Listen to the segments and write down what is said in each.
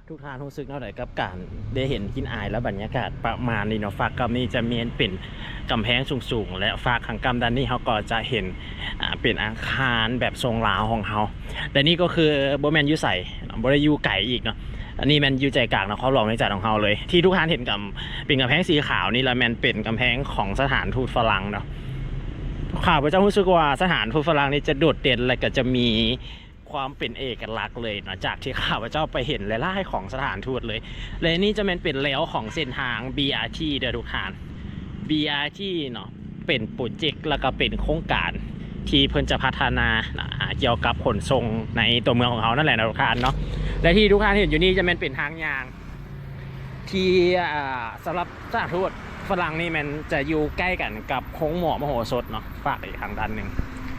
ທຸກທ່ານຮູ້ສຶກແນວໃດກັບການໄດ້ເຫັນກິ່ນອາຍ ແລະ ບັນຍາກາດປະມານນີ້ເນາະ? ຟາກກ້ຳນີ້ຈະແມ່ນເປັນກຳແພງສູງໆ ແລະ ຟາກຂ້າງກ້ຳດ້ານນີ້ເຮົາກໍຈະເຫັນ ອ່າ ເປັນອາຄານແບບຊົງລາວຂອງເຮົາ ແລະ ນີ້ກໍຄືບໍ່ແມ່ນຢູ່ໃສເນາະ ບໍ່ໄດ້ຢູ່ໄກອີກເນາະ ອັນນີ້ແມ່ນຢູ່ໃຈກາງນະຄອນຫຼວງວຽງຈັນຂອງເຮົາເລີຍ. ທີ່ທຸກທ່ານເຫັນກຳ ເປັນກຳແພງສີຂາວນີ້ລະແມ່ນເປັນກຳແພງຂອງສະຖານທູດຝຣັ່ງເນາະ. ຂ້າພະເຈົ້າຮູ້ສຶກວ່າສະຖານທູດຝຣັ່ງນີ້ຈະໂດດເດັ່ນ ແລະ ກໍຈະມີ ຄວາມເປັນເອກະລັກເລີຍເນາະ ຈາກທີ່ຂ້າພະເຈົ້າໄປເຫັນຫຼາຍໆຂອງສະຖານທູດເລີຍ. ແລະ ນີ້ຈະແມ່ນເປັນແລວຂອງເສັ້ນທາງ ບີອາທີ ເດີທຸກທ່ານ. ບີອາທີ ເນາະ ເປັນໂປຣເຈັກ ແລ້ວກໍເປັນໂຄງການທີ່ເພິ່ນຈະພັດທະນາ ນະ ອ່າ ກ່ຽວກັບຂົນສົ່ງໃນຕົວເມືອງຂອງເຮົານັ້ນແຫຼະເນາະທຸກທ່ານເນາະ. ແລະ ທີ່ທຸກທ່ານເຫັນຢູ່ນີ້ຈະແມ່ນເປັນທາງຍ່າງ ທີ່ ອ່າ ສຳລັບສະຖານທູດຝຣັ່ງນີ້ແມ່ນຈະຢູ່ໃກ້ກັນກັບໂຮງໝໍມະໂຫສົດເນາະ ຟາກອີກທາງດ້ານໜຶ່ງ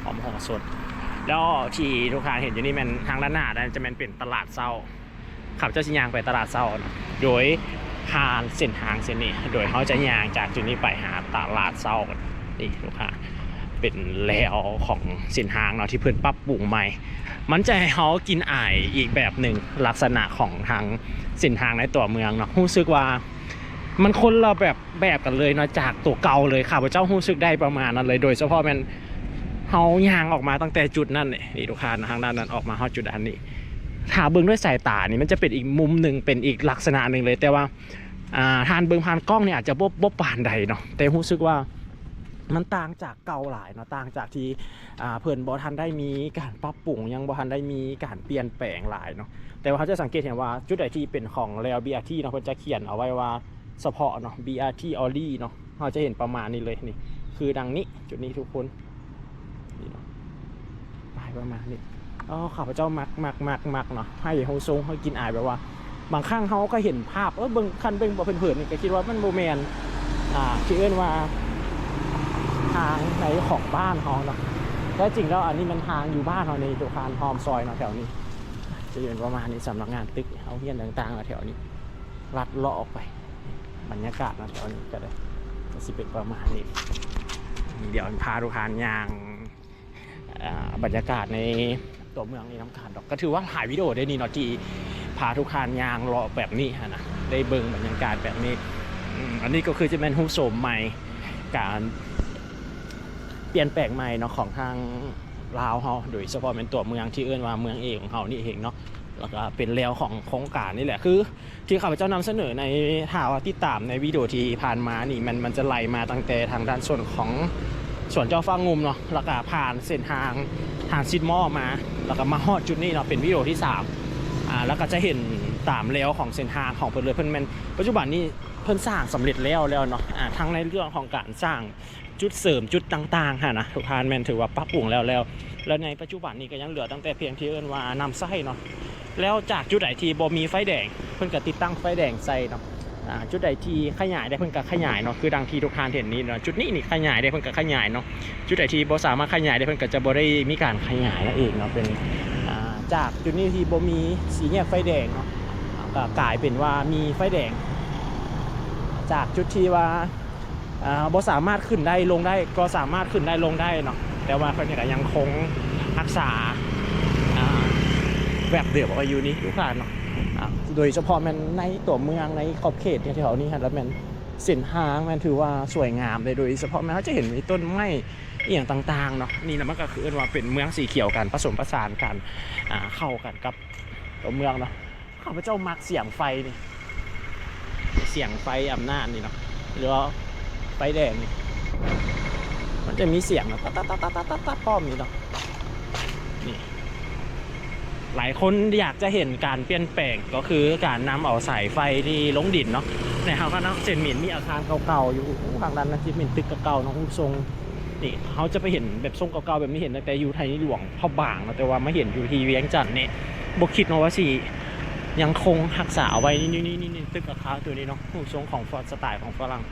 ໝໍມະໂຫສົດ. ແລ້ວທີ່ທຸກທ່ານເຫັນຢູ່ນີ້ແມ່ນທາງດ້ານໜ້ານັ້ນຈະແມ່ນເປັນຕະຫຼາດເຊົ້າ. ຂ້າພະເຈົ້າຊິຍ່າງໄປຕະຫຼາດເຊົ້າເນາະ ໂດຍຜ່ານເສັ້ນທາງເສັ້ນນີ້ ໂດຍເຮົາຈະຍ່າງຈາກຈຸດນີ້ໄປຫາຕະຫຼາດເຊົ້າ. ນີ້ລູກຄ້າ ເປັນແລວຂອງເສັ້ນທາງເນາະ ທີ່ເພິ່ນປັບປຸງໃໝ່ ມັນຈະໃຫ້ເຮົາກິ່ນອາຍອີກແບບໜຶ່ງ ລັກສະນະຂອງທາງເສັ້ນທາງໃນຕົວເມືອງເນາະ ຮູ້ສຶກວ່າມັນຄົນລະແບບ ແບບກັນເລີຍເນາະ ຈາກຕົວເກົ່າເລີຍ. ຂ້າພະເຈົ້າຮູ້ສຶກໄດ້ປະມານນັ້ນເລີຍ ໂດຍສະເພາະແມ່ນເຮົາຍ່າງອອກມາຕັ້ງແຕ່ຈຸດນັ້ນເດ ນີ້ລູກຄ້າ ທາງດ້ານນັ້ນອອກມາຮອດຈຸດອັນນີ້ ຖ້າເບິ່ງດ້ວຍສາຍຕານີ້ ມັນຈະເປັນອີກມຸມໜຶ່ງ ເປັນອີກລັກສະນະໜຶ່ງເລີຍ ແຕ່ວ່າ ອ່າ ທ່ານເບິ່ງຜ່ານກ້ອງນີ້ອາດຈະບໍ່ ບໍ່ປານໃດເນາະ ແຕ່ຮູ້ສຶກວ່າມັນຕ່າງຈາກເກົ່າຫຼາຍເນາະ ຕ່າງຈາກທີ່ ອ່າ ເພິ່ນບໍ່ທັນໄດ້ມີການປັບປຸງ ຍັງບໍ່ທັນໄດ້ມີການປ່ຽນແປງຫຼາຍເນາະ. ແຕ່ວ່າເຮົາຈະສັງເກດເຫັນວ່າຈຸດໃດທີ່ເປັນຂອງແລວ ບີອາທີ ເນາະ ເພິ່ນຈະຂຽນເອົາໄວ້ວ່າສະເພາະເນາະ ບີອາທີ only ເນາະ ເຮົາຈະເຫັນປະມານນີ້ເລີຍ ນີ້ຄືດັ່ງນີ້ ຈຸດນີ້ທຸກຄົນ ນີ້ເນາະ ປ້າຍປະມານນີ້. ອໍ ຂ້າພະເຈົ້າມັກ ມັກ ມັກ ມັກເນາະ ໃຫ້ເຮົາຊົງ ໃຫ້ກິ່ນອາຍແບບວ່າ ບາງຄັ້ງເຮົາກໍເຫັນພາບ ເອີ ເບິ່ງ ຄັນເບິ່ງບໍ່ເຜິນໆນີ້ກໍຄິດວ່າມັນບໍ່ແມ່ນ ອ່າ ທີ່ເອີ້ນວ່າທາງໃນຂອງບ້ານເຮົາເນາະ ແທ້ຈິງແລ້ວອັນນີ້ມັນທາງຢູ່ບ້ານເຮົານີ້ ຢູ່ຂ້າງຫ້ອມຊອຍເນາະ ແຖວນີ້ຈະເປັນປະມານນີ້ ສຳນັກງານ ຕຶກ ໂຮງຮຽນຕ່າງໆແຖວນີ້ ລັດເລາະອອກໄປ ບັນຍາກາດເນາະ ແຖວນີ້ກໍໄດ້ ກໍຊິເປັນປະມານນີ້. ດຽວພາທຸກທ່ານຍ່າງ ອ່າ ບັນຍາກາດໃນຕົວເມືອງນີ້ນຳກັນດອກ ກໍຖືວ່າຫຼາຍວິດີໂອເດ້ນີ້ເນາະ ທີ່ພາທຸກທ່ານຍ່າງເລາະແບບນີ້ຫັ້ນນະ ໄດ້ເບິ່ງບັນຍາກາດແບບນີ້. ອືມ ອັນນີ້ກໍຄືຈະແມ່ນຮູບໂສມໃໝ່ ການປ່ຽນແປງໃໝ່ເນາະ ຂອງທາງລາວເຮົາ ໂດຍສະເພາະແມ່ນຕົວເມືອງທີ່ເອີ້ນວ່າເມືອງເອຂອງເຮົານີ້ເອງເນາະ ແລ້ວກໍເປັນແລວຂອງໂຄງການນີ້ແຫຼະ ຄື ທີ່ຂ້າພະເຈົ້ານຳສະເໜີໃນ ຖ້າວ່າຕິດຕາມໃນວິດີໂອທີ່ຜ່ານມານີ້ ມັນ ມັນຈະໄລ່ມາຕັ້ງແຕ່ທາງດ້ານໂຊນຂອງສວນເຈົ້າຟ້າງຸ່ມເນາະ ແລ້ວກະຜ່ານເສັ້ນທາງທານຊິດມໍມາ ແລ້ວກະມາຮອດຈຸດນີ້ເນາະ ເປັນວິດີໂອທີສາມ ອ່າ ແລ້ວກະຈະເຫັນຕາມແລວຂອງເສັ້ນທາງຂອງເພິ່ນເລີຍ. ເພິ່ນແມ່ນ ປັດຈຸບັນນີ້ເພິ່ນສ້າງສຳເລັດແລ້ວ ແລ້ວເນາະ ອ່າ ທັງໃນເລື່ອງຂອງການສ້າງ ຈຸດເສີມຈຸດຕ່າງໆຫັ້ນນະ ທຸກທ່ານແມ່ນຖືວ່າປັບປຸງແລ້ວ ແລ້ວ ແລ້ວໃນປັດຈຸບັນນີ້ກໍຍັງເຫຼືອຕັ້ງແຕ່ພຽງທີ່ເອີ້ນວ່ານ້ຳໃຊ້ເນາະ. ແລ້ວຈາກຈຸດໃດທີ່ບໍ່ມີໄຟແດງ ເພິ່ນກໍຕິດຕັ້ງໄຟແດງໃສ່ເນາະ ອ່າ ຈຸດໃດທີ່ຂະຫຍາຍໄດ້ເພິ່ນກໍຂະຫຍາຍເນາະ ຄືດັ່ງທີ່ທຸກທ່ານເຫັນນີ້ເນາະ ຈຸດນີ້ນີ້ຂະຫຍາຍໄດ້ເພິ່ນກໍຂະຫຍາຍເນາະ ຈຸດໃດທີ່ບໍ່ສາມາດຂະຫຍາຍໄດ້ເພິ່ນກໍຈະບໍ່ໄດ້ມີການຂະຫຍາຍນັ້ນເອງເນາະ. ເປັນ ອ່າ ຈາກຈຸດນີ້ທີ່ບໍ່ມີສີ່ແຍກໄຟແດງເນາະ ກໍກາຍເປັນວ່າມີໄຟແດງ ຈາກຈຸດທີ່ວ່າ ອ່າ ບໍ່ສາມາດຂຶ້ນໄດ້ລົງໄດ້ ກໍສາມາດຂຶ້ນໄດ້ລົງໄດ້ເນາະ ແຕ່ວ່າເພິ່ນກໍຍັງຄົງຮັກສາ ອ່າ ແບບເດີມເອົາໄວ້ຢູ່ນີ້ ລູກຄ້າເນາະ. ອ່າ ໂດຍສະເພາະແມ່ນໃນຕົວເມືອງ ໃນຂອບເຂດແຖວໆນີ້ຫັ້ນລະແມ່ນເສັ້ນທາງແມ່ນຖືວ່າສວຍງາມເດ້ ໂດຍສະເພາະແມ່ນເຮົາຈະເຫັນມີຕົ້ນໄມ້ອີ່ຫຍັງຕ່າງໆເນາະ. ນີ້ລະມັນກໍຄືເອີ້ນວ່າເປັນເມືອງສີຂຽວ ການປະສົມປະສານກັນ ອ່າ ເຂົ້າກັນກັບຕົວເມືອງເນາະ. ຂ້າພະເຈົ້າມັກສຽງໄຟນີ້ ສຽງໄຟອຳນາດນີ້ເນາະ ຫຼືວ່າໄຟແດງນີ້ ມັນຈະມີສຽງເນາະ ຕັດໆໆໆໆ ພ້ອມນີ້ເນາະ. ນີ້ ຫຼາຍຄົນຢາກຈະເຫັນການປ່ຽນແປງ ກໍຄືການນຳເອົາສາຍໄຟທີ່ລົງດິນເນາະ. ໃນເຮົາກໍເນາະ ເສັ້ນໝິນມີອາຄານເກົ່າໆຢູ່ ທາງດ້ານນັ້ນຊິເປັນຕຶກເກົ່າໆເນາະ ຮູບຊົງ ນີ້ ເຮົາຈະໄປເຫັນແບບຊົງເກົ່າໆແບບນີ້ ເຫັນຕັ້ງແຕ່ຢູ່ໄທຫຼວງພະບາງເນາະ ແຕ່ວ່າມາເຫັນຢູ່ທີ່ວຽງຈັນນີ້ ບໍ່ຄິດເນາະວ່າຊິຍັງຄົງຮັກສາເອົາໄວ້. ນີ້ໆໆໆ ຕຶກອາຄານຕົວນີ້ເນາະ ຮູບຊົງຂອງຝຣັ່ງ ສະໄຕຂອງຝຣັ່ງ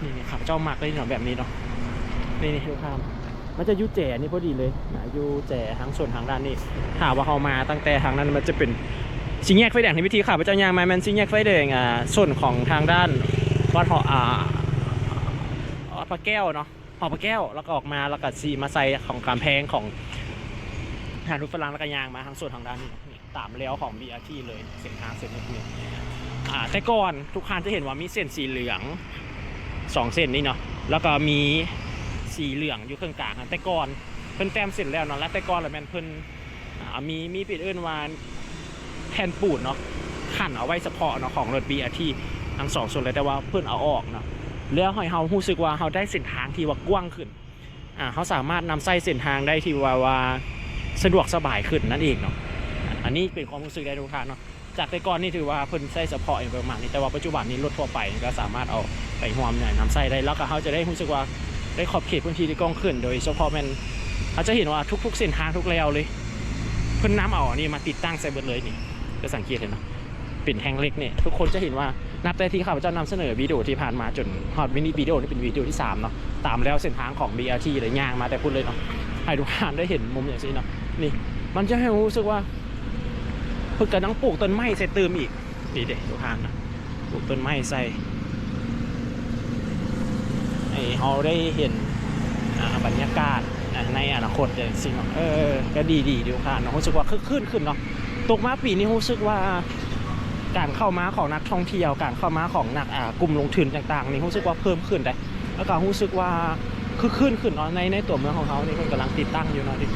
ນີ້ໆ ຂ້າພະເຈົ້າມັກເລີຍເນາະ ແບບນີ້ເນາະ. ນີ້ໆ ລູກຄ້າ ມັນຈະຢູ່ແຈນີ້ພໍດີເລີຍນະ ຢູ່ແຈທາງໂຊນທາງດ້ານນີ້. ຖ້າວ່າເຮົາມາຕັ້ງແຕ່ທາງນັ້ນ ມັນຈະເປັນສີ່ແຍກໄຟແດງ ໃນວິທີຂ້າພະເຈົ້າຍ່າງມາແມ່ນສີ່ແຍກໄຟແດງ ອ່າ ໂຊນຂອງທາງດ້ານວັດ ອ່າ ວັດພະແກ້ວເນາະ ຫໍພະແກ້ວ ແລ້ວກໍອອກມາ ແລ້ວກໍຊິມາໃສ່ຂອງກຳແພງຂອງທາງທູດຝຣັ່ງ ແລ້ວກໍຍ່າງມາທາງໂຊນທາງດ້ານນີ້. ຕາມແລວຂອງ BRT ເລີຍ ເສັ້ນທາງເສັ້ນນີ້. ອ່າ ແຕ່ກ່ອນທຸກທ່ານຈະເຫັນວ່າມີເສັ້ນສີເຫຼືອງສອງເສັ້ນນີ້ເນາະ ແລ້ວກໍມີສີເຫຼືອງຢູ່ເຄິ່ງກາງຫັ້ນ ແຕ່ກ່ອນເພິ່ນແຕ້ມເສັ້ນແລ້ວເນາະ ແລະ ແຕ່ກ່ອນລະແມ່ນເພິ່ນ ອ່າ ມີ ມີເປັນເອີ້ນວ່າແຜ່ນປູນເນາະ ຂັ້ນເອົາໄວ້ສະເພາະເນາະ ຂອງລົດ BRT ທັງສອງສ່ວນເລີຍ ແຕ່ວ່າເພິ່ນເອົາອອກເນາະ ແລ້ວໃຫ້ເຮົາຮູ້ສຶກວ່າເຮົາໄດ້ເສັ້ນທາງທີ່ວ່າກວ້າງຂຶ້ນ ອ່າ ເຮົາສາມາດນຳໃຊ້ເສັ້ນທາງໄດ້ທີ່ວ່າ ວ່າສະດວກສະບາຍຂຶ້ນນັ້ນເອງເນາະ. ອັນນີ້ເປັນຄວາມຮູ້ສຶກໄດ້ທຸກທ່ານເນາະ ຈາກແຕ່ກ່ອນນີ້ຖືວ່າເພິ່ນໃຊ້ສະເພາະຫຍັງປະມານນີ້ ແຕ່ວ່າປັດຈຸບັນນີ້ລົດທົ່ວໄປກໍສາມາດເອົາໄປຮ່ວມນຳໃຊ້ໄດ້ ແລ້ວກໍເຮົາຈະໄດ້ຮູ້ສຶກວ່າໄດ້ຂອບເຂດພື້ນທີ່ທີ່ກວ້າງຂຶ້ນ ໂດຍສະເພາະແມ່ນເຮົາຈະເຫັນວ່າທຸກໆເສັ້ນທາງທຸກແລວເລີຍ ເພິ່ນນຳເອົາອັນນີ້ມາຕິດຕັ້ງໃສ່ເບິດເລີຍນີ້ ຈະສັງເກດເຫັນເນາະ. ເປັນແທ່ງເຫຼັກນີ້ ທຸກຄົນຈະເຫັນວ່າ ນັບແຕ່ທີ່ຂ້າພະເຈົ້ານຳສະເໜີວິດີໂອທີ່ຜ່ານມາ ຈົນຮອດວິດີໂອນີ້ເປັນວິດີໂອທີສາມເນາະ ຕາມແລວເສັ້ນທາງຂອງ BRT ເລີຍ ຍ່າງມາແຕ່ພຸ້ນເລີຍເນາະ ໃຫ້ທຸກທ່ານໄດ້ເຫັນມຸມຈັ່ງຊີ້ເນາະ. ນີ້ ມັນຈະໃຫ້ຮູ້ສຶກວ່າ ເພິ່ນກຳລັງປູກຕົ້ນໄມ້ໃສ່ຕື່ມອີກ ນີ້ເດ້ ທຸກທ່ານນະ ປູກຕົ້ນໄມ້ໃສ່ ໃຫ້ເຮົາໄດ້ເຫັນ ອ່າ ບັນຍາກາດ ອ່າ ໃນອະນາຄົດຈັ່ງຊີ້ເນາະ. ເອີ ກໍດີໆ ທຸກທ່ານເນາະ ຮູ້ສຶກວ່າຄຶກຄື້ນຂຶ້ນເນາະ. ຕົກມາປີນີ້ຮູ້ສຶກວ່າການເຂົ້າມາຂອງນັກທ່ອງທ່ຽວ ການເຂົ້າມາຂອງນັກ ອ່າ ກຸ່ມລົງທຶນຕ່າງໆນີ້ ຮູ້ສຶກວ່າເພີ່ມຂຶ້ນໄດ໋ ແລ້ວກໍຮູ້ສຶກວ່າຄຶກຄື້ນຂຶ້ນເນາະ. ໃນ ໃນຕົວເມືອງຂອງເຮົານີ້ ເພິ່ນກຳລັງຕິດຕັ້ງຢູ່ເນາະ ນີ້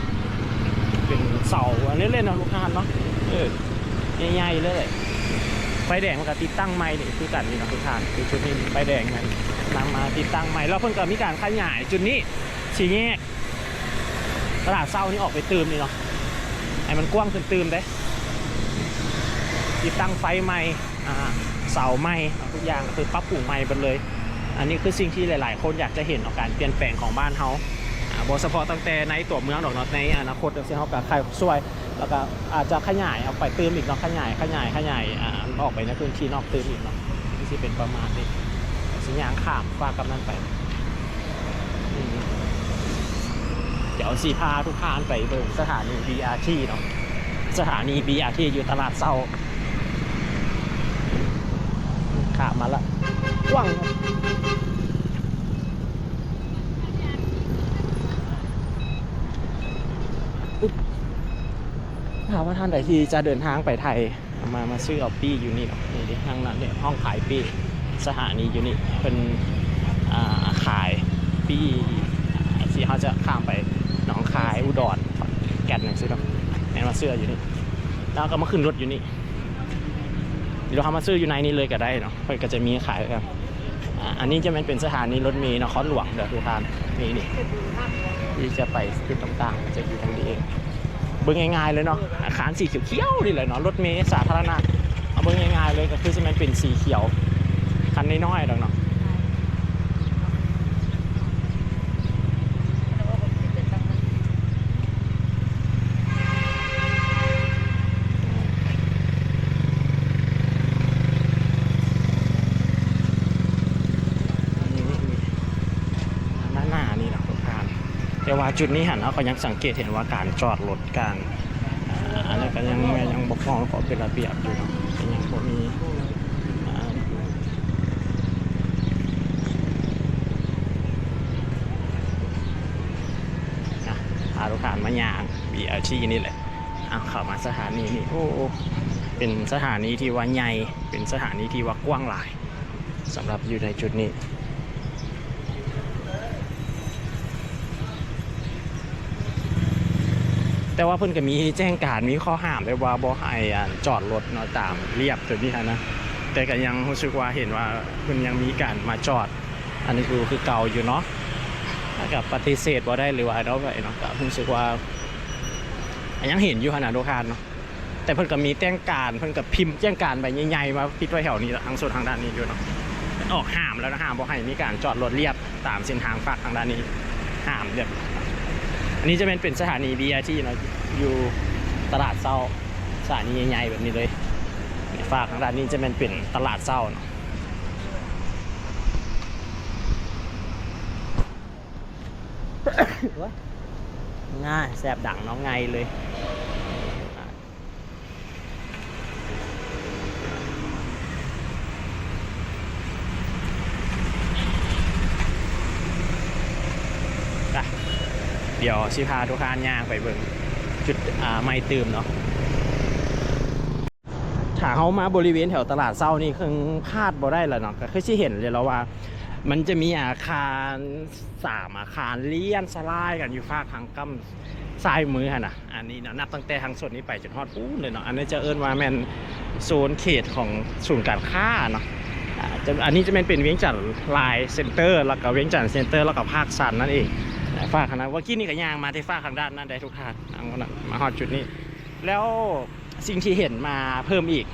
ເປັນເສົາອັນເລັກໆເນາະ ທຸກທ່ານເນາະ. ເອີ ໃຫຍ່ໆເລີຍ ໄຟແດງມັນກໍຕິດຕັ້ງໃໝ່ນີ້ຄືກັນນີ້ເນາະ ທຸກທ່ານ. ຄືຈຸດນີ້ໄຟແດງນັ້ນນຳມາຕິດຕັ້ງໃໝ່ ແລ້ວເພິ່ນກໍມີການຂະຫຍາຍຈຸດນີ້ ສີ່ແຍກຕະຫຼາດເຊົ້ານີ້ອອກໄປຕື່ມນີ້ເນາະ ໃຫ້ມັນກວ້າງຂຶ້ນຕື່ມເດ້ ຕິດຕັ້ງໄຟໃໝ່ ອ່າ ເສົາໃໝ່ ທຸກຢ່າງກໍຄືປັບປຸງໃໝ່ເບິດເລີຍ. ອັນນີ້ຄືສິ່ງທີ່ຫຼາຍໆຄົນຢາກຈະເຫັນເນາະ ການປ່ຽນແປງຂອງບ້ານເຮົາ ອ່າ ບໍ່ສະເພາະຕັ້ງແຕ່ໃນຕົວເມືອງດອກເນາະ ໃນອະນາຄົດຈັ່ງຊີ້ ເຮົາກໍຄາຍຊ່ວຍ ແລ້ວກໍອາດຈະຂະຫຍາຍອອກໄປຕື່ມອີກເນາະ ຂະຫຍາຍ ຂະຫຍາຍ ຂະຫຍາຍ ອ່າ ອອກໄປໃນພື້ນທີ່ນອກຕື່ມອີກເນາະ. ຄືຊິເປັນປະມານນີ້ ຊິຍ່າງຂ້າມຟາກກັບນັ້ນໄປ. ອືມ ດຽວຊິພາທຸກທ່ານໄປເບິ່ງສະຖານີ BRT ເນາະ ສະຖານີ BRT ຢູ່ຕະຫຼາດເຊົ້າ. ຂ້າມມາລະ ກວ້າງ. ຖ້າວ່າທ່ານໃດທີ່ຈະເດີນທາງໄປໄທ ມາ ມາຊື້ເອົາປີ້ຢູ່ນີ້ເນາະ. ນີ້ເດ້ ທາງນັ້ນເດ້ ຫ້ອງຂາຍປີ້ ສະຖານີຢູ່ນີ້ ເພິ່ນ ອ່າ ຂາຍປີ້ທີ່ເຮົາຈະຂ້າມໄປໜອງຄາຍ ອຸດອນ ຂອນແກ່ນຈັ່ງຊີ້ເນາະ. ແມ່ນວ່າຊື້ເອົາຢູ່ນີ້ ແລ້ວກໍມາຂຶ້ນລົດຢູ່ນີ້ ຫຼືເຮົາມາຊື້ຢູ່ໃນນີ້ເລີຍກໍໄດ້ເນາະ ເພິ່ນກໍຈະມີຂາຍຄືກັນ. ອ່າ ອັນນີ້ຈະແມ່ນເປັນສະຖານີລົດເມນະຄອນຫຼວງເດີທຸກທ່ານ. ນີ້ ນີ້ ທີ່ຈະໄປຈຸດຕ່າງໆ ຈະຢູ່ທາງນີ້ເອງ. ເບິ່ງງ່າຍໆເລີຍເນາະ ອາຄານສີຂຽວໆນີ້ແຫຼະເນາະ ລົດເມສາທາລະນະ ເອົາເບິ່ງງ່າຍໆເລີຍ ກໍຄືຊິແມ່ນເປັນສີຂຽວ ຄັນນ້ອຍໆດອກເນາະ. ໜ້າໆນີ້ເນາະ ທຸກທ່ານ. ແຕ່ວ່າຈຸດນີ້ຫັ້ນ ເຮົາກໍຍັງສັງເກດເຫັນວ່າການຈອດລົດ ການ ອ່າ ອັນນັ້ນກໍຍັງ ຍັງບໍ່ພ້ອມ ເພາະເປັນລະບຽບຢູ່ເນາະ ກໍຍັງບໍ່ມີ ອ່າ ນະ ພາລູກຄ້າມາຍ່າງ BRT ນີ້ແຫຼະ. ອ່າ ເຂົ້າມາສະຖານີນີ້ ໂອ້ ເປັນສະຖານີທີ່ວ່າໃຫຍ່ ເປັນສະຖານີທີ່ວ່າກວ້າງຫຼາຍ ສຳລັບຢູ່ໃນຈຸດນີ້. ແຕ່ວ່າເພິ່ນກໍມີແຈ້ງການ ມີຂໍ້ຫ້າມແບບວ່າບໍ່ໃຫ້ ອັນ ຈອດລົດເນາະ ຕາມລຽບໂຕນີ້ຫັ້ນນະ, ແຕ່ກໍຍັງຮູ້ສຶກວ່າເຫັນວ່າເພິ່ນຍັງມີການມາຈອດ ອັນນີ້ຄື ຄືເກົ່າຢູ່ເນາະ, ແລ້ວກໍປະຕິເສດບໍ່ໄດ້ ຫຼືວ່າເນາະ ກໍຮູ້ສຶກວ່າຍັງເຫັນຢູ່ຫັ້ນນະ ໂດຍການເນາະ. ແຕ່ເພິ່ນກໍມີແຈ້ງການ ເພິ່ນກໍພິມແຈ້ງການໃບໃຫຍ່ໆມາຕິດໄວ້ແຖວນີ້ລະ ທາງໂຊນທາງດ້ານນີ້ຢູ່ເນາະ, ອອກຫ້າມແລ້ວນະ, ຫ້າມບໍ່ໃຫ້ມີການຈອດລົດລຽບຕາມເສັ້ນທາງຟາກທາງດ້ານນີ້, ຫ້າມລຽບ. ອັນນີ້ຈະແມ່ນເປັນສະຖານີ BRT ເນາະ, ຢູ່ຕະຫຼາດເຊົ້າ, ສະຖານີໃຫຍ່ໆແບບນີ້ເລີຍ. ໃນຟາກທາງດ້ານນີ້ຈະແມ່ນເປັນຕະຫຼາດເຊົ້າເນາະ. ໂອ້ຍ ງ່າຍ ແຊບດັງນ້ອງໄງເລີຍ. ໄປ ດຽວຊິພາທຸກທ່ານຍ່າງໄປເບິ່ງຈຸດ ອ່າ ໃໝ່ຕື່ມເນາະ. ເຮົາມາບໍລິເວນແຖວຕະຫຼາດເຊົ້ານີ້ ຄືພາດບໍ່ໄດ້ລະເນາະ ກໍຄືຊິເຫັນເລີຍລະວ່າ ມັນຈະມີອາຄານສາມອາຄານລຽນສະລາຍກັນຢູ່ຟາກທາງກ້ຳຊ້າຍມືຫັ້ນນະ. ອັນນີ້ເນາະ ນັບຕັ້ງແຕ່ທາງໂຊນນີ້ໄປຈົນຮອດພຸ້ນເລີຍເນາະ. ອັນນີ້ຈະເອີ້ນວ່າແມ່ນໂຊນເຂດຂອງສູນການຄ້າເນາະ. ອາ ຈະ ອັນນີ້ຈະແມ່ນເປັນວຽງຈັນລາຍເຊັນເຕີ ແລ້ວກໍວຽງຈັນເຊັນເຕີ ແລ້ວກໍພາກຊັນນັ້ນເອງ. ອາ ຟາກຫັ້ນນະ ເມື່ອກີ້ນີ້ກໍຍ່າງມາແຕ່ຟາກທາງດ້ານນັ້ນໄດ້ທຸກທ່ານ ທາງນັ້ນ ມາຮອດຈຸດນີ້ແລ້ວ. ສິ່ງທີ່ເຫັນມາເພີ່ມອີກ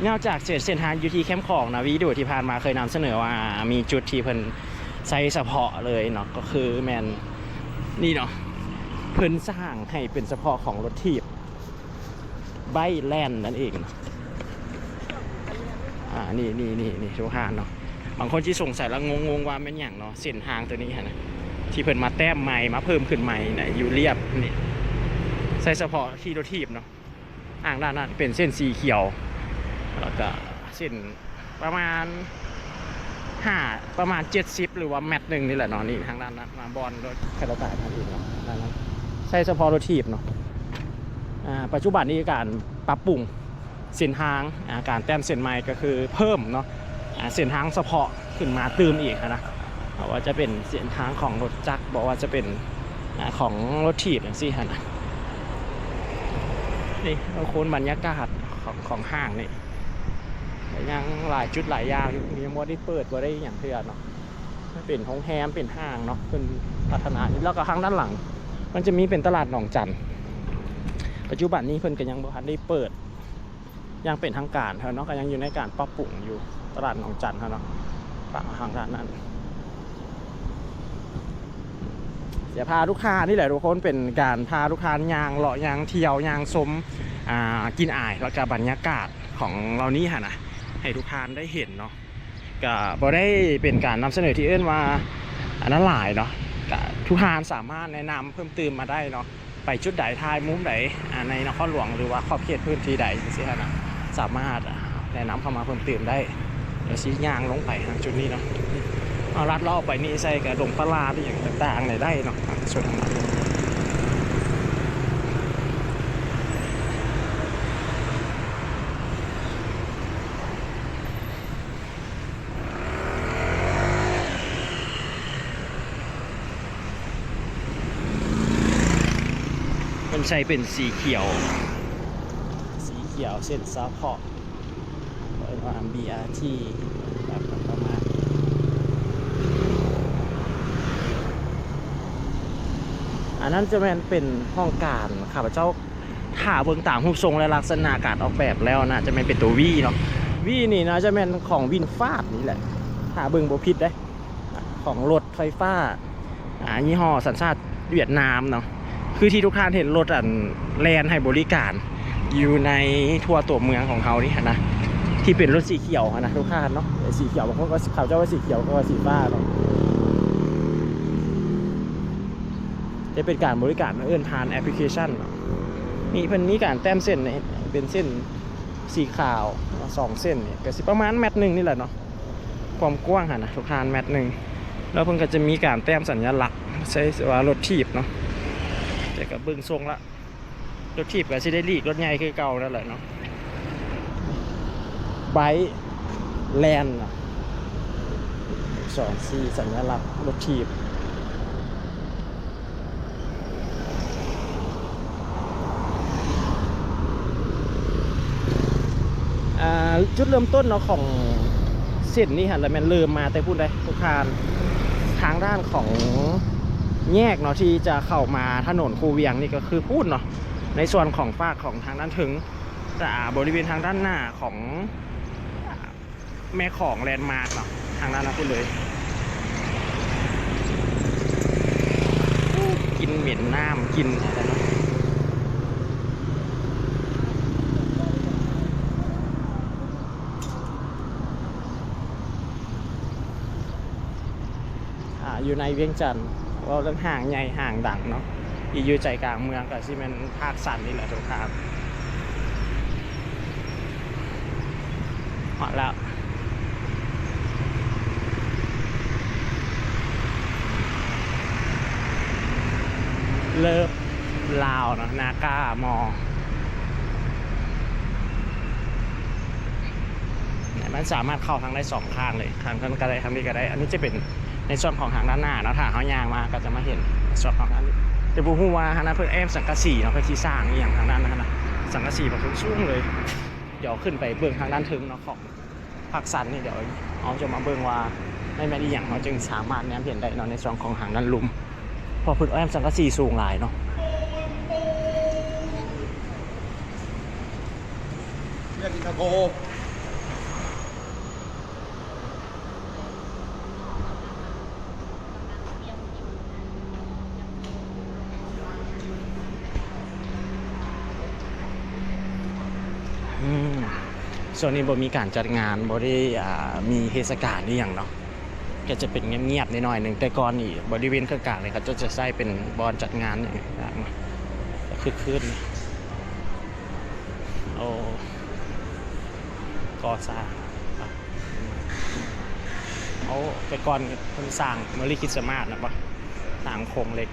ນອກຈາກເສັ້ນ ເສັ້ນທາງຢູ່ທີ່ແຄມຂອງນະ ວິດີໂອທີ່ຜ່ານມາເຄີຍນຳສະເໜີວ່າ ມີຈຸດທີ່ເພິ່ນໃຊ້ສະເພາະເລີຍເນາະ ກໍຄືແມ່ນນີ້ເນາະ ເພິ່ນສ້າງໃຫ້ເປັນສະເພາະຂອງລົດຖີບ ໄບແລນນັ້ນເອງເນາະ. ອາ ນີ້ ນີ້ ນີ້ ນີ້ ທຸກທ່ານເນາະ ບາງຄົນຊິສົງໄສແລ້ວງົງໆວ່າແມ່ນຫຍັງເນາະ ເສັ້ນທາງໂຕນີ້ຫັ້ນນະ ທີ່ເພິ່ນມາແຕ້ມໃໝ່ ມາເພີ່ມຂຶ້ນໃໝ່ນະ ຢູ່ລຽບນີ້ ໃຊ້ສະເພາະທີ່ລົດຖີບເນາະ. ທາງດ້ານນັ້ນເປັນເສັ້ນສີຂຽວ ແລ້ວກະເສັ້ນປະມານຫ້າ ປະມານເຈັດສິບ ຫຼືວ່າແມັດໜຶ່ງນີ້ແຫຼະເນາະ. ນີ້ທາງດ້ານນັ້ນ ມາບ່ອນລົດໄຟຟ້າທາງອື່ນເນາະ ດ້ານນັ້ນໃຊ້ສະເພາະລົດຖີບເນາະ. ອາ ປັດຈຸບັນນີ້ການປັບປຸງເສັ້ນທາງ ອາ ການແຕ້ມເສັ້ນໃໝ່ກໍຄືເພີ່ມເນາະ ອາ ເສັ້ນທາງສະເພາະຂຶ້ນມາຕື່ມອີກຫັ້ນນະ. ບໍ່ວ່າຈະເປັນເສັ້ນທາງຂອງລົດຈັກ ບໍ່ວ່າຈະເປັນ ອາ ຂອງລົດຖີບຈັ່ງຊີ້ຫັ້ນນະ. ນີ້ ໂອ້ ໂຄນບັນຍາກາດຂອງ ຂອງຫ້າງນີ້ ກໍຍັງຫຼາຍຈຸດຫຼາຍຢ່າງຢູ່ ຍັງບໍ່ໄດ້ເປີດ ບໍ່ໄດ້ຫຍັງເທື່ອເນາະ. ມັນເປັນໂຮງແຮມ ເປັນຫ້າງເນາະ ເພິ່ນພັດທະນາ. ແລ້ວກໍທາງດ້ານຫຼັງ ມັນຈະມີເປັນຕະຫຼາດໜອງຈັນ ປັດຈຸບັນນີ້ເພິ່ນກໍຍັງບໍ່ທັນໄດ້ເປີດ ຢ່າງເປັນທາງການເນາະ ກໍຍັງຢູ່ໃນການປັບປຸງຢູ່ ຕະຫຼາດໜອງຈັນເນາະ ຝັ່ງທາງດ້ານນັ້ນ. ຈະພາລູກຄ້ານີ້ແຫຼະທຸກຄົນ ເປັນການພາລູກຄ້າຍ່າງເລາະ ຍ່າງທ່ຽວ ຍ່າງຊົມ ອາ ກິ່ນອາຍ ແລ້ວກະບັນຍາກາດຂອງເຫຼົ່ານີ້ຫັ້ນນະ ໃຫ້ທຸກທ່ານໄດ້ເຫັນເນາະ. ກະບໍ່ໄດ້ເປັນການນຳສະເໜີທີ່ເອີ້ນວ່າອັນນັ້ນຫຼາຍເນາະ ກະທຸກທ່ານສາມາດແນະນຳເພີ່ມຕື່ມມາໄດ້ເນາະ. ໄປຈຸດໃດ ຖ່າຍມຸມໃດ ອາ ໃນນະຄອນຫຼວງ ຫຼືວ່າຂອບເຂດພື້ນທີ່ໃດຈັ່ງຊີ້ຫັ້ນນະ ສາມາດ ອາ ແນະນຳເຂົ້າມາເພີ່ມຕື່ມໄດ້. ດຽວຊິຍ່າງລົງໄປທາງຈຸດນີ້ເນາະ ເອົາລັດເລາະໄປນີ້ໃສ່ກະດົງປະຫຼາດອີ່ຫຍັງຕ່າງໆນີ້ໄດ້ເນາະ ທາງໂຊນທາງນັ້ນ. ເພິ່ນໃສ່ເປັນສີຂຽວ ສີຂຽວເສັ້ນສະເພາະ ເອີ້ນວ່າ ບີອາທີ ປະມານ ອັນນັ້ນຈະແມ່ນເປັນຫ້ອງການ ຂ້າພະເຈົ້າ ຖ້າເບິ່ງຕາມຮູບຊົງ ແລະ ລັກສະນະການອອກແບບແລ້ວ ໜ້າຈະແມ່ນເປັນໂຕ V ເນາະ. V ນີ້ໜ້າຈະແມ່ນຂອງວິນຟາດນີ້ແຫຼະ ຖ້າເບິ່ງບໍ່ຜິດເດ້ ຂອງລົດໄຟຟ້າ ອາ ຍີ່ຫໍ້ສັນຊາດຫວຽດນາມເນາະ. ຄືທີ່ທຸກທ່ານເຫັນລົດ ອັນ ແລ່ນໃຫ້ບໍລິການຢູ່ໃນທົ່ວຕົວເມືອງຂອງເຮົານີ້ຫັ້ນນະ ທີ່ເປັນລົດສີຂຽວຫັ້ນນະ ທຸກທ່ານເນາະ. ສີຂຽວ ບາງຄົນກໍ ເຂົາເຈົ້າວ່າສີຂຽວ ບາງຄົນວ່າສີຟ້າເນາະ. ຈະເປັນການບໍລິການເອີ້ນຜ່ານແອັບພລິເຄຊັນເນາະ. ມີ ເພິ່ນມີການແຕ້ມເສັ້ນໃຫ້ເປັນເສັ້ນສີຂາວເນາະ ສອງເສັ້ນນີ້ ກໍຊິປະມານແມັດໜຶ່ງນີ້ແຫຼະເນາະ ຄວາມກວ້າງຫັ້ນນະ ທຸກທ່ານ ແມັດໜຶ່ງ. ແລ້ວເພິ່ນກໍຈະມີການແຕ້ມສັນຍະລັກໃສ່ວ່າລົດຖີບເນາະ ແຕ່ກໍເບິ່ງຊົງລະ ລົດຖີບກໍຊິໄດ້ຫຼີກລົດໃຫຍ່ຄືເກົ່ານັ້ນແຫຼະເນາະ. ໄບແລນ ສອງ ສີ່ ສັນຍະລັກລົດຖີບ. ອ່າ ຈຸດເລີ່ມຕົ້ນເນາະ ຂອງເສັ້ນນີ້ຫັ້ນລະແມ່ນເລີ່ມມາແຕ່ພຸ້ນເດ້ ທຸກທ່ານ ທາງດ້ານຂອງແຍກເນາະ ທີ່ຈະເຂົ້າມາຖະໜົນຄູວຽງນີ້ກໍຄືພຸ້ນເນາະ ໃນສ່ວນຂອງຟາກຂອງທາງດ້ານເທິງ ອ່າ ບໍລິເວນທາງດ້ານໜ້າຂອງ ແມ່ຂອງແລນມາກເນາະ ທາງດ້ານນັ້ນພຸ້ນເລີຍ. ກິ່ນເໝັນນ້ຳ ກິ່ນອັນນັ້ນເນາະ. ອ່າ ຢູ່ໃນວຽງຈັນ ເວົ້າເລື່ອງຫ້າງໃຫຍ່ຫ້າງດັງເນາະ ທີ່ຢູ່ໃຈກາງເມືອງ ກໍຊິແມ່ນພາກຊັນນີ້ແຫຼະທຸກທ່ານ. ຮອດແລ້ວ ເລີບລາວເນາະ ນາກາມໍ. ມັນສາມາດເຂົ້າທາງໄດ້ສອງຂ້າງເລີຍ ທາງນັ້ນກໍໄດ້ ທາງນີ້ກໍໄດ້. ອັນນີ້ຈະເປັນໃນສ່ວນຂອງທາງດ້ານໜ້າເນາະ ຖ້າເຮົາຍ່າງມາກໍຈະມາເຫັນໃນສ່ວນຂອງທາງນີ້. ແຕ່ບໍ່ຮູ້ວ່າທາງນັ້ນເພິ່ນແອ້ມສັງກະສີເນາະ ເພິ່ນຊິສ້າງອີ່ຫຍັງທາງນັ້ນຫັ້ນນະ ສັງກະສີແບບສູງໆເລີຍ. ດຽວຂຶ້ນໄປເບິ່ງທາງດ້ານເທິງເນາະ ຂອງພາກຊັນນີ້ ດຽວເຮົາຈະມາເບິ່ງວ່າມັນແມ່ນອີ່ຫຍັງ ເຮົາຈຶ່ງສາມາດແນມເຫັນໄດ້ເນາະ ໃນຊ່ອງຂອງທາງດ້ານລຸ່ມ ເພາະເພິ່ນແອ້ມສັງກະສີສູງຫຼາຍເນາະ. ອືມ ຊ່ວງນີ້ບໍ່ມີການຈັດງານ ບໍ່ໄດ້ ອ່າ ມີເທດສະການອີ່ຫຍັງເນາະ ກໍຈະເປັນງຽບໆໜ້ອຍໆໜຶ່ງ. ແຕ່ກ່ອນນີ້ບໍລິເວນເຄິ່ງກາງນີ້ ເຂົາເຈົ້າຈະໃຊ້ເປັນບ່ອນຈັດງານ ຄຶກຄື້ນ. ໂອ້ ກໍ່ສ້າງ ໂອ້ ແຕ່ກ່ອນເພິ່ນສ້າງ Merry Christmas ນະບໍ່ ສ້າງໂຄງເຫຼັກ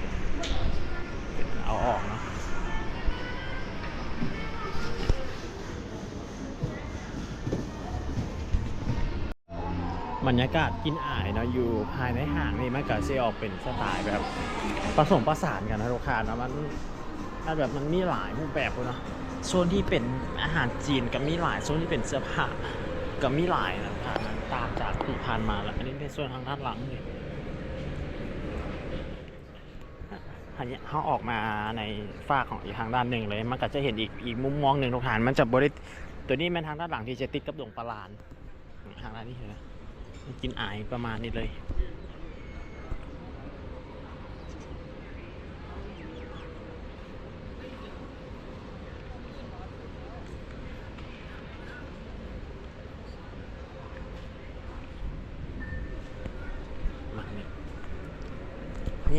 ເອົາອອກເນາະ. ບັນຍາກາດກິ່ນອາຍເນາະ ຢູ່ພາຍໃນຫ້າງນີ້ ມັນກໍຊິອອກເປັນສະໄຕລ໌ແບບປະສົມປະສານກັນນະ ລູກຄ້າເນາະ. ມັນ ມັນແບບ ມັນມີຫຼາຍຮູບແບບພຸ້ນເນາະ. ໂຊນທີ່ເປັນອາຫານຈີນກໍມີຫຼາຍ ໂຊນທີ່ເປັນເສື້ອຜ້າກໍມີຫຼາຍນະ ມັນຕ່າງຈາກທີ່ຜ່ານມາແລ້ວ. ອັນນີ້ເປັນໂຊນທາງດ້ານຫຼັງນີ້ ເຮົາອອກມາໃນຟາກຂອງອີກທາງດ້ານໜຶ່ງເລີຍ ມັນກໍຈະເຫັນອີກ ອີກມຸມມອງໜຶ່ງ ທຸກທ່ານ. ມັນຈະບໍ່ໄດ້ ຕົວນີ້ແມ່ນທາງດ້ານຫຼັງທີ່ຈະຕິດກັບດົງປາລານ. ທາງດ້ານນີ້ເຫັນໄໝ? ມັນກິ່ນອາຍປະມານນີ້ເລີຍ. ມານີ້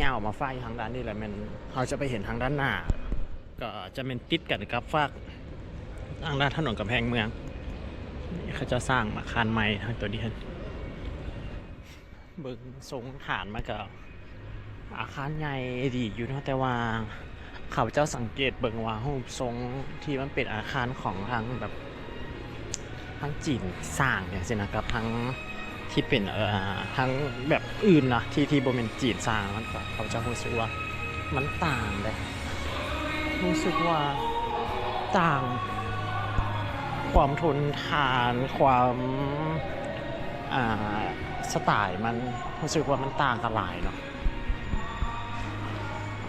ຍາວອອກມາຝາກຢູ່ທາງດ້ານນີ້ແຫຼະ ແມ່ນເຮົາຈະໄປເຫັນທາງດ້ານໜ້າ ກໍຈະແມ່ນຕິດກັນກັບຟາກທາງດ້ານຖະໜົນກຳແພງເມືອງ. ເຂົາເຈົ້າສ້າງອາຄານໃໝ່ທາງຕົວນີ້ຫັ້ນ ເບິ່ງຊົງຖານມັນກໍອາຄານໃຫຍ່ດີຢູ່ເນາະ ແຕ່ວ່າຂ້າພະເຈົ້າສັງເກດເບິ່ງວ່າຮູບຊົງທີ່ມັນເປັນອາຄານຂອງທາງແບບ ທາງຈີນສ້າງຈັ່ງຊີ້ນະ ກັບທາງທີ່ເປັນ ເອີ ທາງແບບອື່ນນະ ທີ່ ທີ່ບໍ່ແມ່ນຈີນສ້າງ ມັນກໍ ເຂົາເຈົ້າຮູ້ສຶກວ່າມັນຕ່າງເດ້ ຮູ້ສຶກວ່າຕ່າງ ຄວາມທົນທານ ຄວາມ ອ່າ ສະໄຕລ໌ມັນ ຮູ້ສຶກວ່າມັນຕ່າງກັນຫຼາຍເນາະ.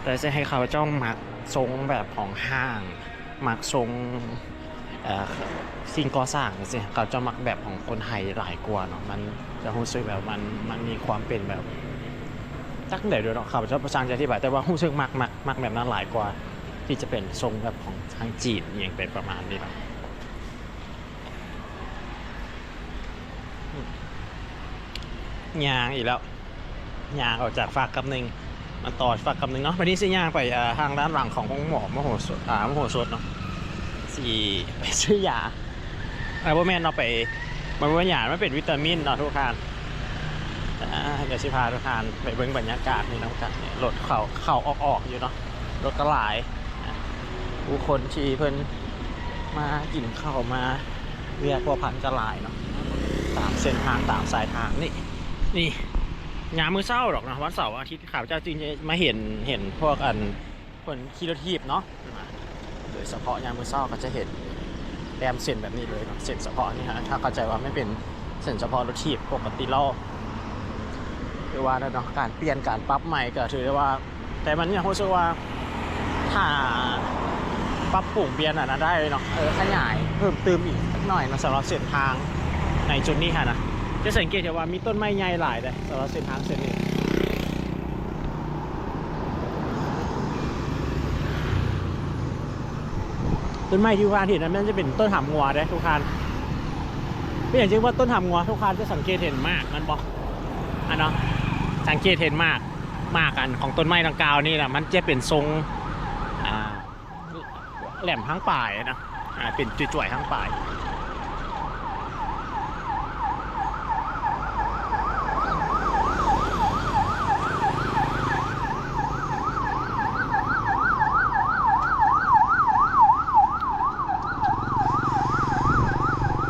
ແຕ່ຊິໃຫ້ຂ້າພະເຈົ້າມັກຊົງແບບຂອງຫ້າງ ມັກຊົງ ເອີ ສິ່ງກໍ່ສ້າງຈັ່ງຊີ້ ເຂົາເຈົ້າມັກແບບຂອງຄົນໄທຫຼາຍກວ່າເນາະ ມັນຈະຮູ້ສຶກແບບມັນ ມັນມີຄວາມເປັນແບບ ຈັກແນວໃດເນາະ ຂ້າພະເຈົ້າບໍ່ຊ່າງຈະອະທິບາຍ ແຕ່ວ່າຮູ້ສຶກມັກ ມັກ ມັກແບບນັ້ນຫຼາຍກວ່າ ທີ່ຈະເປັນຊົງແບບຂອງທາງຈີນອີ່ຫຍັງໄປປະມານນີ້ເນາະ. ອືມ ຍ່າງອີກແລ້ວ ຍ່າງອອກຈາກຟາກກັບໜຶ່ງ ມາຕໍ່ຟາກກັບໜຶ່ງເນາະ. ບາດນີ້ຊິຍ່າງໄປ ເອີ ທາງດ້ານຫຼັງຂອງໂຮງໝໍມະໂຫສົດ ອາ ມະໂຫສົດເນາະ ຊິໄປຊື້ຢາ ເອີ ບໍ່ແມ່ນເນາະ ໄປ ມັນບໍ່ແມ່ນຢາ ມັນເປັນວິຕາມິນເນາະທຸກທ່ານ. ອາ ດຽວຊິພາທຸກທ່ານໄປເບິ່ງບັນຍາກາດນີ້ນຳກັນ. ລົດເຂົ້າ ເຂົ້າອອກໆຢູ່ເນາະ ລົດກໍຫຼາຍ ຜູ້ຄົນທີ່ເພິ່ນມາກິນເຂົ້າມາວຽກພົວພັນກໍຫຼາຍເນາະ ຕາມເສັ້ນທາງ ຕາມສາຍທາງນີ້. ນີ້ຍາມມື້ເຊົ້າດອກເນາະ ວັນເສົາອາທິດ ຂ້າພະເຈົ້າຈຶ່ງຈະມາເຫັນ ເຫັນພວກອັນ ເພິ່ນຂີ່ລົດຖີບເນາະ ໂດຍສະເພາະຍາມມື້ເຊົ້າກໍຈະເຫັນແຕ້ມເສັ້ນແບບນີ້ເລີຍເນາະ. ເສັ້ນສະເພາະນີ້ ເຮົາເຂົ້າໃຈວ່າມັນເປັນເສັ້ນສະເພາະລົດຖີບ ປົກກະຕິແລ້ວ ຄືວ່າແລ້ວເນາະ ການປ່ຽນ ການປັບໃໝ່ກໍຖືໄດ້ວ່າ ແຕ່ມັນຍັງຮູ້ສຶກວ່າ ຖ້າປັບປຸງປ່ຽນອັນນັ້ນໄດ້ເນາະ ເອີ ຂະຫຍາຍເພີ່ມຕື່ມອີກຈັກໜ້ອຍເນາະ ສຳລັບເສັ້ນທາງໃນຈຸດນີ້ຫັ້ນນະ ຈະສັງເກດເຫັນວ່າມີຕົ້ນໄມ້ໃຫຍ່ຫຼາຍເດ້ ສຳລັບເສັ້ນທາງເສັ້ນນີ້. ຕົ້ນໄມ້ທີ່ທຸກທ່ານເຫັນນັ້ນ ມັນຈະເປັນຕົ້ນຫາມງົວເດ້ທຸກທ່ານ. ເປັນຫຍັງຈຶ່ງວ່າຕົ້ນຫາມງົວ? ທຸກທ່ານຈະສັງເກດເຫັນໝາກມັນບໍ່? ອັນເນາະ ສັງເກດເຫັນໝາກ ໝາກອັນຂອງຕົ້ນໄມ້ດັ່ງກ່າວນີ້ນະ ມັນຈະເປັນຊົງ ອ່າ ແຫຼມທາງປາຍນະ ອ່າ ເປັນຈວຍໆທາງປາຍ.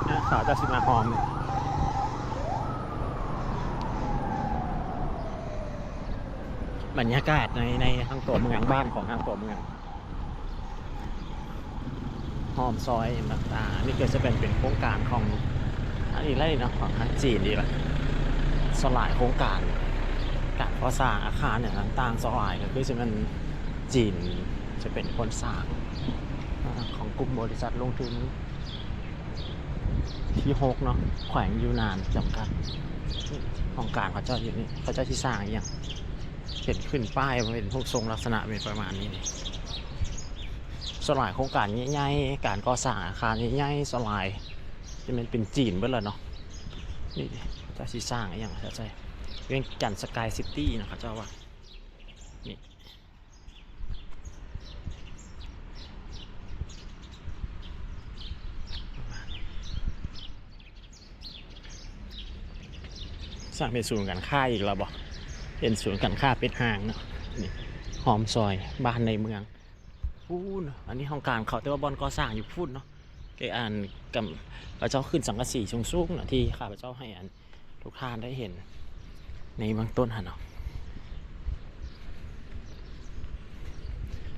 ອ່າ ສາວເຈົ້າຊິມາຫອມນີ້ ບັນຍາກາດໃນ ໃນທາງຕົວເມືອງ ບ້ານຂອງທາງຕົວເມືອງ ອ້ອມຊອຍຕ່າງໆ ອັນນີ້ກໍຈະເປັນ ເປັນໂຄງການຂອງ ອັນນີ້ແຫຼະເນາະ ຂອງທາງຈີນນີ້ແຫຼະ. ສ່ວນຫຼາຍໂຄງການ ການກໍ່ສ້າງອາຄານຫຍັງຕ່າງໆ ສ່ວນຫຼາຍກໍຄືຊິແມ່ນຈີນຈະເປັນຄົນສ້າງ ອາ ຂອງກຸ່ມບໍລິສັດລົງທຶນ ທີຫົກເນາະ ແຂວງຢູ່ນານຈຳກັດ. ຫ້ອງການເຂົາເຈົ້າຢູ່ນີ້ ເຂົາເຈົ້າຊິສ້າງອີ່ຫຍັງ ເຫັນຂຶ້ນປ້າຍເປັນຮູບຊົງລັກສະນະເປັນປະມານນີ້ນີ້. ສ່ວນຫຼາຍໂຄງການໃຫຍ່ໆ ການກໍ່ສ້າງອາຄານໃຫຍ່ໆ ສ່ວນຫຼາຍຈະແມ່ນເປັນຈີນເບິດລະເນາະ. ນີ້ເຂົາເຈົ້າຊິສ້າງອີ່ຫຍັງ ເຂົາເຈົ້າ ວຽງຈັນສະກາຍຊິຕີ້ນະ ເຂົາເຈົ້າວ່າ ນີ້ ສ້າງເປັນສູນການຄ້າອີກແລ້ວບໍ? ເປັນສູນການຄ້າເປັດຫ້າງເນາະ. ນີ້ ອ້ອມຊອຍ ບ້ານໃນເມືອງພຸ້ນ. ອັນນີ້ຫ້ອງການເຂົາ ແຕ່ວ່າບ່ອນກໍ່ສ້າງຢູ່ພຸ້ນເນາະ. ເກ ອັນ ກຳ ເຂົາເຈົ້າຂຶ້ນສັງກະສີສູງໆນະ ທີ່ຂ້າພະເຈົ້າໃຫ້ ອັນ ທຸກທ່ານໄດ້ເຫັນໃນເບື້ອງຕົ້ນຫັ້ນເນາະ.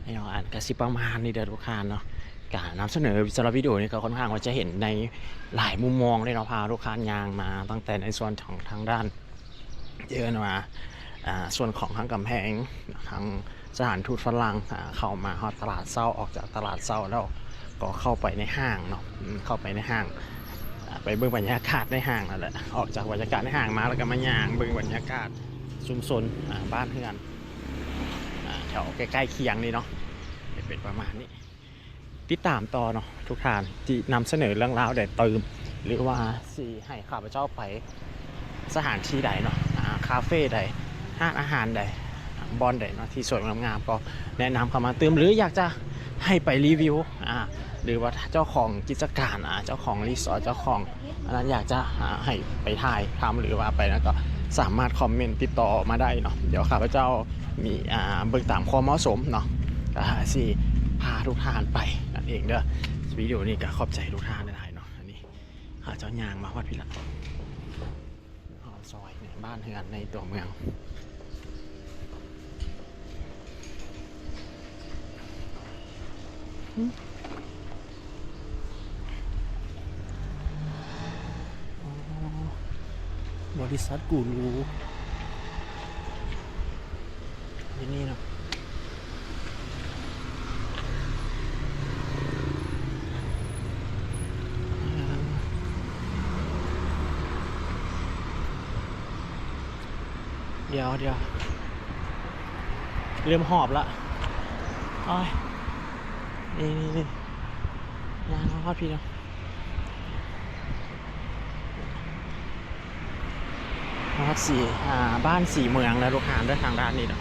ແລ້ວອັນກະຊິປະມານນີ້ເດີທຸກທ່ານເນາະ. ກະນຳສະເໜີສຳລັບວິດີໂອນີ້ກໍຄ່ອນຂ້າງວ່າຈະເຫັນໃນຫຼາຍມຸມມອງເລີຍເນາະ. ພາທຸກທ່ານຍ່າງມາຕັ້ງແຕ່ໃນສ່ວນຂອງທາງດ້ານ ເອີ້ນວ່າ ອ່າ ສ່ວນຂອງທາງກຳແພງ ທາງ ສະຖານທູດຝຣັ່ງ ອາ ເຂົ້າມາຮອດຕະຫຼາດເຊົ້າ ອອກຈາກຕະຫຼາດເຊົ້າແລ້ວກໍເຂົ້າໄປໃນຫ້າງເນາະ ອືມ ເຂົ້າໄປໃນຫ້າງ ອາ ໄປເບິ່ງບັນຍາກາດໃນຫ້າງນັ້ນແຫຼະ. ອອກຈາກບັນຍາກາດໃນຫ້າງມາ ແລ້ວກໍມາຍ່າງເບິ່ງບັນຍາກາດຊຸມຊົນ ອາ ບ້ານເຮືອນ ອາ ແຖວໃກ້ໆຄຽງນີ້ເນາະ ຈະເປັນປະມານນີ້. ຕິດຕາມຕໍ່ເນາະ ທຸກທ່ານ ທີ່ນຳສະເໜີເລື່ອງລາວໃດຕື່ມ ຫຼືວ່າຊິໃຫ້ຂ້າພະເຈົ້າໄປສະຖານທີ່ໃດເນາະ ອາ ຄາເຟໃດ ຮ້ານອາຫານໃດ ບ່ອນໃດເນາະ ທີ່ສວຍງາມໆ ກໍແນະນຳເຂົ້າມາຕື່ມ ຫຼືຢາກຈະໃຫ້ໄປຣີວິວ ອາ ຫຼືວ່າເຈົ້າຂອງກິດຈະການ ອາ ເຈົ້າຂອງຣີສອດ ເຈົ້າຂອງ ອັນນັ້ນ ຢາກຈະ ອາ ໃຫ້ໄປຖ່າຍທຳ ຫຼືວ່າໄປນັ້ນ ກໍສາມາດຄອມເມັນຕິດຕໍ່ມາໄດ້ເນາະ. ດຽວຂ້າພະເຈົ້າມີ ອາ ເບິ່ງຕາມຄວາມເໝາະສົມເນາະ ກໍຊິພາທຸກທ່ານໄປນັ້ນເອງເດີ. ວິດີໂອນີ້ກໍຂອບໃຈທຸກທ່ານຫຼາຍໆເນາະ. ອັນນີ້ຂ້າພະເຈົ້າຍ່າງມາຮອດພີ້ລະ ຮອດຊອຍ ບ້ານເຮືອນໃນຕົວເມືອງ. ບໍລິສັດກູຣູຢູ່ນີ້ເນາະ. ດຽວ ດຽວ ເລີ່ມຫອບລະ. ໂອ້ຍ ນີ້ ນີ້ ນີ້ ຍ່າງມາຮອດພີ້ແລ້ວ. ຮອດສີ ອ່າ ບ້ານສີເມືອງແລ້ວ ລູກຄ້າເດີ ທາງດ້ານນີ້ເນາະ.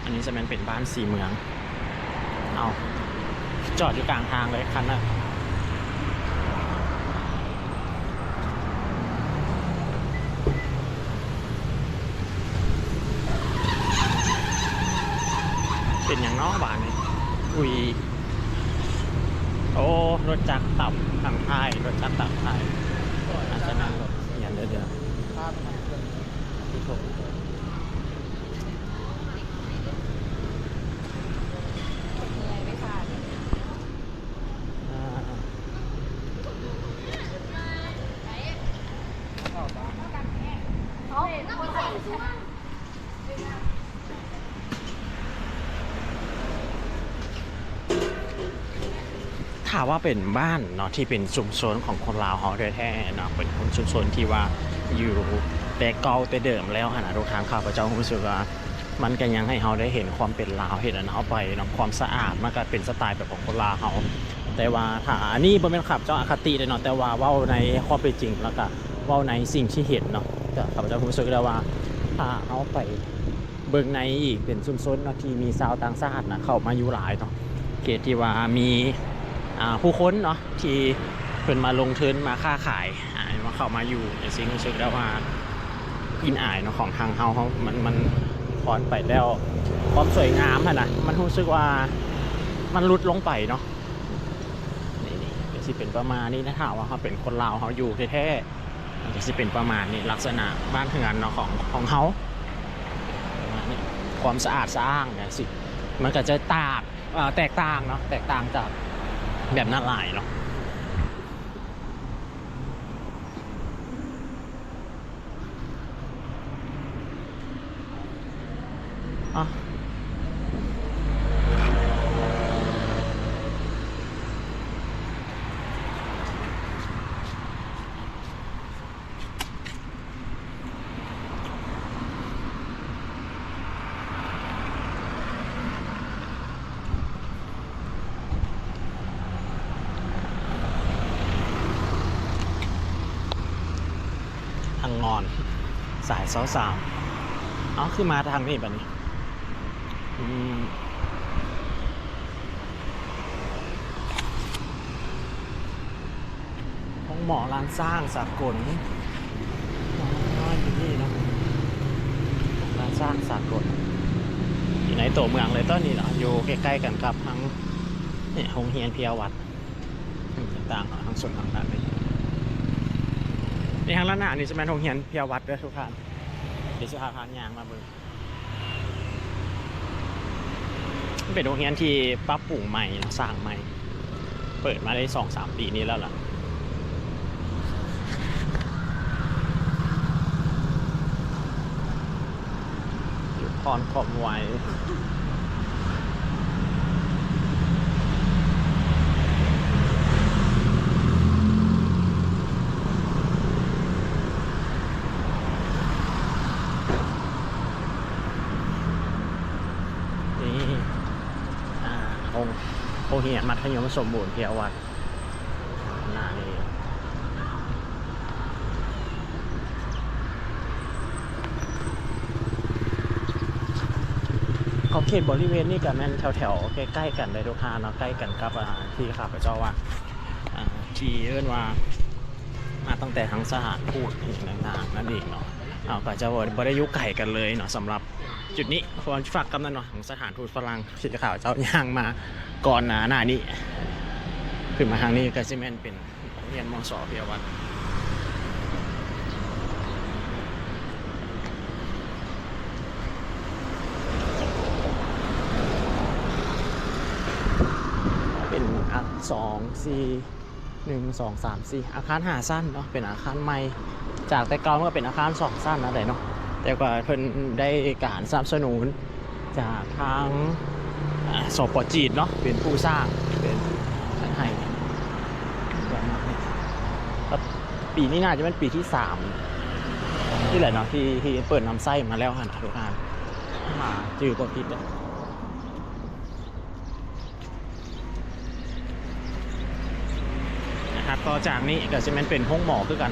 ອັນນີ້ຈະແມ່ນເປັນບ້ານສີເມືອງ. ເອົາ ຈອດຢູ່ກາງທາງເລີຍຄັນນະ. ເປັນຫຍັງເນາະບາດນີ້? ອຸ້ຍ ໂອ້ ລົດຈັກຕຳທາງທ້າຍ ລົດຈັກຕຳທ້າຍ ອາດຈະແມ່ນລົດຫຍັງເດີ ເດີ ອ່າ ຖ້າວ່າເປັນບ້ານເນາະ ທີ່ເປັນຊຸມຊົນຂອງຄົນລາວເຮົາແທ້ໆເນາະ ເປັນຄົນ ຊຸມຊົນທີ່ວ່າຢູ່ແຕ່ເກົ່າແຕ່ເດີມແລ້ວຫັ້ນນະ ທຸກທ່ານ ຂ້າພະເຈົ້າຮູ້ສຶກວ່າ ມັນກໍຍັງໃຫ້ເຮົາໄດ້ເຫັນຄວາມເປັນລາວ ເຫັນອັນເຮົາໄປນຳຄວາມສະອາດ ມັນກໍເປັນສະໄຕແບບຂອງຄົນລາວເຮົາ. ແຕ່ວ່າຖ້າ ອັນນີ້ບໍ່ແມ່ນຂ້າພະເຈົ້າອະຄະຕິເດ້ເນາະ ແຕ່ວ່າເວົ້າໃນຄວາມເປັນຈິງ ແລ້ວກໍເວົ້າໃນສິ່ງທີ່ເຫັນເນາະ. ແຕ່ຂ້າພະເຈົ້າຮູ້ສຶກໄດ້ວ່າ ຖ້າເຮົາໄປເບິ່ງໃນອີກເປັນຊຸມຊົນເນາະ ທີ່ມີຊາວຕ່າງຊາດນະ ເຂົ້າມາຢູ່ຫຼາຍເນາະ ເຂດທີ່ວ່າມີ ອ່າ ຜູ້ຄົນເນາະ ທີ່ເພິ່ນມາລົງທຶນ ມາຄ້າຂາຍ ອ່າ ມາເຂົ້າມາຢູ່ຈັ່ງຊີ້ ຮູ້ສຶກແລ້ວວ່າກິ່ນອາຍເນາະ ຂອງທາງເຮົາ ເຮົາ ມັນ ມັນຄອນໄປແລ້ວ ຄວາມສວຍງາມຫັ້ນນະ ມັນຮູ້ສຶກວ່າມັນຫຼຸດລົງໄປເນາະ. ນີ້ ນີ້ກໍຊິເປັນປະມານນີ້ນະ ຖ້າວ່າເຮົາເປັນຄົນລາວ ເຮົາຢູ່ແທ້ໆ ມັນກໍຊິເປັນປະມານນີ້ ລັກສະນະບ້ານເຮືອນເນາະ ຂອງ ຂອງເຮົາ ປະມານນີ້. ຄວາມສະອາດສະອ້າງຈັ່ງຊີ້ ມັນກໍຈະຕ່າງ ເອີ ແຕກຕ່າງເນາະ ແຕກຕ່າງຈາກແບບນັ້ນຫຼາຍເນາະ. ທາງນອນສາຍຊາວສາມ ເອົ້າ ຄືມາທາງນີ້ບາດນີ້ ອືມ. ໂຮງໝໍລ້ານຊ້າງສາກົນ ອໍ ຢູ່ນີ້ເນາະ ໂຮງໝໍລ້ານຊ້າງສາກົນ ຢູ່ໃນຕົວເມືອງເລີຍຕອນນີ້ເນາະ ຢູ່ໃກ້ໆກັນກັບທາງ ນີ້ ໂຮງຮຽນເພຍວັດ ອືມ ຕ່າງໆເນາະ ທາງໂຊນທາງດ້ານນີ້ ນີ້ ທາງດ້ານໜ້ານີ້ຈະແມ່ນໂຮງຮຽນເພຍວັດເດີທຸກທ່ານ ດຽວຊິພາທ່ານຍ່າງມາເບິ່ງ. ມັນເປັນໂຮງຮຽນທີ່ປັບປຸງໃໝ່ເນາະ ສ້າງໃໝ່ ເປີດມາໄດ້ສອງສາມປີນີ້ແລ້ວລະ ຢູ່ຄອນຄອມໄວ. ນີ້ ອ່າ ໂຮງ ໂຮງຮຽນມັດທະຍົມສົມບູນເພຍວັດ ໜ້ານີ້ ຂອບເຂດບໍລິເວນນີ້ກະແມ່ນແຖວໆໃກ້ໆກັນເລີຍທຸກທ່ານເນາະ ໃກ້ກັນກັບ ອ່າ ທີ່ຂ້າພະເຈົ້າວ່າ ອ່າ ທີ່ເອີ້ນວ່າ ມາຕັ້ງແຕ່ທາງສະຖານທູດອີ່ຫຍັງຕ່າງໆນັ້ນເອງເນາະ ເຮົາກະຈະບໍ່ ບໍ່ໄດ້ຢູ່ໄກກັນເລີຍເນາະ ສຳລັບຈຸດນີ້ ເພາະວ່າຝາກກັບນັ້ນເນາະ ຂອງສະຖານທູດຝຣັ່ງ ທີ່ຂ້າພະເຈົ້າຍ່າງມາກ່ອນໜ້າ ໜ້ານີ້ ຂຶ້ນມາທາງນີ້ກະຊິແມ່ນເປັນ ໂຮງຮຽນ ມສ ເພຍວັດ ເປັນ ອາ ສອງ ສີ່ ໜຶ່ງ ສອງ ສາມ ສີ່ ອາຄານຫ້າຊັ້ນເນາະ ເປັນອາຄານໃໝ່ ຈາກແຕ່ເກົ່າມັນກະເປັນອາຄານສອງຊັ້ນນັ້ນແຫຼະເນາະ ແຕ່ກະເພິ່ນໄດ້ການສະໜັບສະໜູນ ຈາກທາງ ອາ ສປ ຈີນເນາະ ເປັນຜູ້ສ້າງ ເປັນໃຫ້ ແລ້ວປີນີ້ໜ້າຈະແມ່ນປີທີສາມນີ້ແຫຼະເນາະ ທີ່ ທີ່ເປີດນຳໃຊ້ມາແລ້ວຫັ້ນນະ ທຸກທ່ານ ຖ້າຈື່ບໍ່ຜິດເດ້. ຖັດຕໍ່ຈາກນີ້ກະຊິແມ່ນເປັນໂຮງໝໍຄືກັນ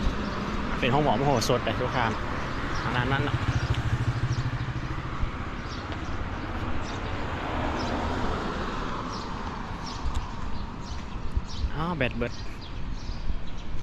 ເປັນໂຮງໝໍມະໂຫສົດເດ້ທຸກທ່ານ ທາງດ້ານນັ້ນເນາະ ອ້າວ ແບັດເບິດ.